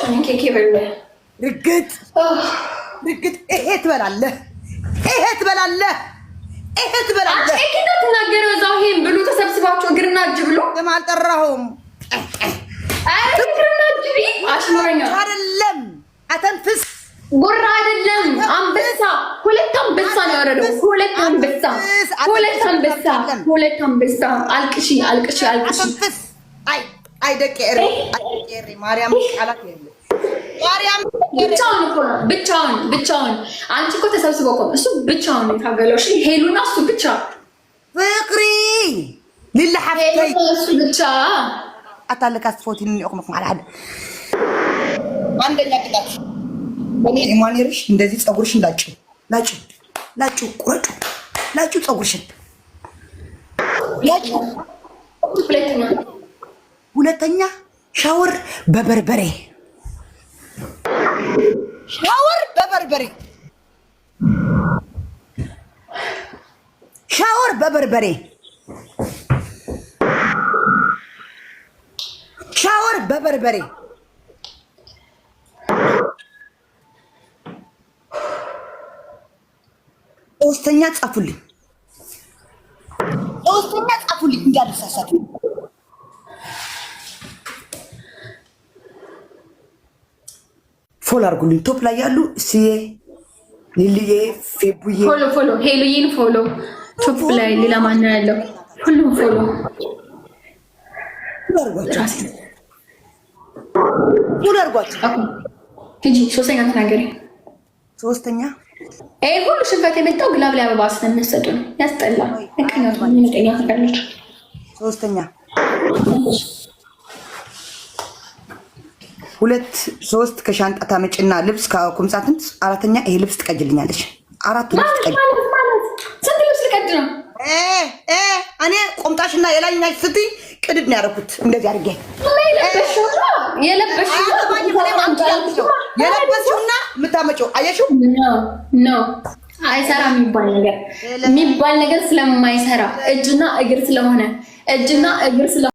ናቸው ኬክ የበሉ። ርግጥ ርግጥ። ይሄ ትበላለህ፣ ይሄ ትበላለህ፣ ይሄ ትበላለህ። ኬክ እንዳትናገረው እዛው ይሄን ብሉ ተሰብስባችሁ እግርና እጅ ብሎ። ስም አልጠራሁም። እግርና እጅ አሽሙረኛ። አይደለም፣ አተንፍስ። ጉራ አይደለም። አንበሳ፣ ሁለት አንበሳ ነው ያወረደው። ሁለት አንበሳ፣ ሁለት አንበሳ፣ ሁለት አንበሳ። አልቅሺ፣ አልቅሺ፣ አልቅሺ። አተንፍስ። አይ አይ፣ ደቄ እሪ፣ አይ ደቄ እሪ። ማርያም ቃላት የለም። ማርያም። ብቻውን እኮ ነው፣ ብቻውን፣ ብቻውን። አንቺ እኮ ተሰብስበው እኮ፣ እሱ ብቻውን ነው የታገለው። እሺ፣ ሄሉና እሱ ብቻ። ፍቅሪ ሊላ ሓፍተይ። ሄሉና እሱ ብቻ። ኣታለካ ስትፈትኒ እኹም ሓደ ሓደ። አንደኛ ቅጣት ማኔርሽ እንደዚህ ፀጉርሽን ላጩ፣ ላጩ፣ ላጩ፣ ቁረጩ፣ ላጩ፣ ፀጉርሽን ላጩ። ሁለተኛ። ሁለተኛ ሻወር በበርበሬ፣ ሻወር በበርበሬ፣ ሻወር በበርበሬ፣ ሻወር በበርበሬ፣ ሶስተኛ ጻፉልኝ፣ ሶስተኛ ጻፉልኝ እንዳልሳሳት። Follow አድርጉልኝ። Top ላይ ያሉ ስዬ፣ ሊልዬ፣ ፌቡዬ። Follow, follow፣ ሄሉዬን follow። Top ላይ ሌላ ማን ነው ያለው? ሁሉም follow። አድርጓቸው፣ follow አድርጓቸው። ሂጂ፣ ሶስተኛ ተናገሪ። ሶስተኛ። ይሄ ሁሉ ሽንፈት የመጣው glove ላይ አበባ ስለምትሰጡ ነው። ያስጠላ። ምቀኛ ታውቃለች። ሶስተኛ፣ ሁለት ሶስት ከሻንጣ ታመጭና ልብስ ከቁምሳጥን፣ አራተኛ ይሄ ልብስ ትቀጅልኛለች። አራቱ ልብስ ትቀጅ። ስንት ልብስ ልቀድ ነው? እኔ ቁምጣሽና የላይኛሽ ስትይ ቅድድ ነው ያደረኩት። እንደዚህ አድርጌ የለበስሽውና የምታመጪው አየሽው። No፣ አይሰራ የሚባል ነገር ስለማይሰራ እጅና እግር ስለሆነ፣ እጅና እግር ስለሆነ።